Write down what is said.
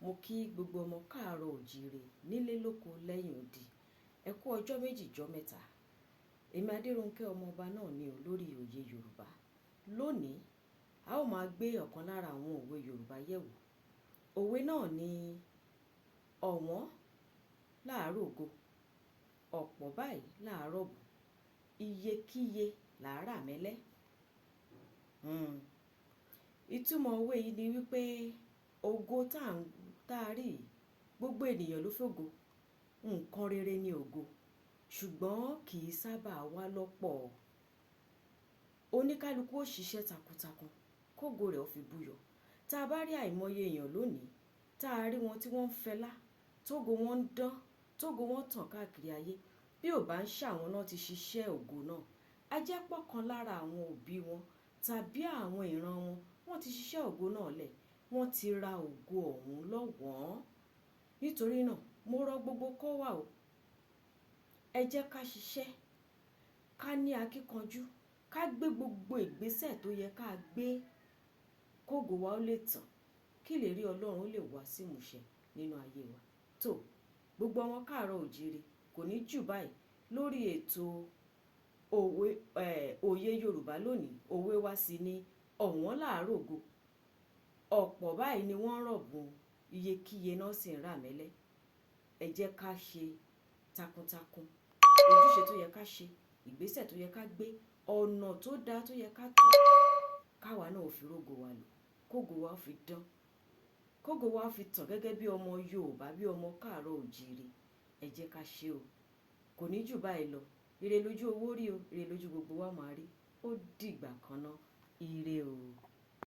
Mo kí gbogbo ọmọ káàárọ̀ òjíire nílé lóko lẹ́yìn odi. Ẹ kú ọjọ́ méjì jọ́ mẹ́ta. Èmi Adéronkẹ́ ọmọọba náà ni ò lórí Òye Yorùbá. Lónìí, a ó máa gbé ọ̀kan lára àwọn òwe Yorùbá yẹ̀wò. Òwe náà ni ọ̀wọ́n láàárọ̀ ògo, ọ̀pọ̀ báyìí láàárọ̀ bù, iyekíye làárà mẹ́lẹ́. Ìtumọ̀ òwe yìí ni wípé ògo tá a rí yìí, gbogbo ènìyàn ló fẹ́ ògo. Nǹkan rere ni ògo, ṣùgbọ́n kì í sábà wá lọ́pọ̀. Oníkálukú ó ṣiṣẹ́ takuntakun kógo rẹ̀ ó fi búyọ. Tá a bá rí àìmọye èèyàn lónìí, tá a rí wọn tí wọ́n ń fẹlá, tógo wọn ń dán, tógo wọn tàn káàkiri ayé, bí ò bá ń ṣàwọn náà ti ṣiṣẹ́ ògo náà, a jẹ́ pọ̀kan lára àwọn òbí wọn tàbí àwọn ìran wọn, wọ́n ti ṣiṣẹ́ ògo náà lẹ̀, wọ́n ti ra ògo ọ̀hún lọ́wọ́n. Nítorí náà, mo rọ gbogbo kó wà o. Ẹ jẹ́ ká ṣiṣẹ́, ká ní akíkanjú, ká gbé gbogbo ìgbésẹ̀ tó yẹ ká gbé kógo wa ó lè tàn, kí ìlérí Ọlọ́run ó lè wá sí ìmúṣẹ nínú ayé wa. Tó, gbogbo ọmọ káàárọ̀ òjíire kò ní jù báyìí lórí ètò òwe, Òye Yorùbá lónìí. Òwe wa sì ni ọ̀wọ́n láàárọ̀ ògo, ọ̀pọ̀ báyìí ni wọ́n ń rọ̀bùn, iyekíye náà sì ń rà mẹ́lẹ́. Ẹ jẹ́ ká ṣe takuntakun, ojúṣe tó yẹ ká ṣe, ìgbésẹ̀ tó yẹ ká gbé, ọ̀nà tó dáa tó yẹ ká tọ̀, káwa náà ò fi rógo wa lò, kógo wa ó fi dán, kógo wa ó fi tàn gẹ́gẹ́ bí ọmọ Yorùbá, bí ọmọ káàárọ̀ òjíire. Ẹ jẹ́ ká ṣe o. Kò ní jù báyìí lọ. Ire lójú owó rí o, ire lójú gbogbo wa máa rí. Ó dìgbà kan ná. Ire o.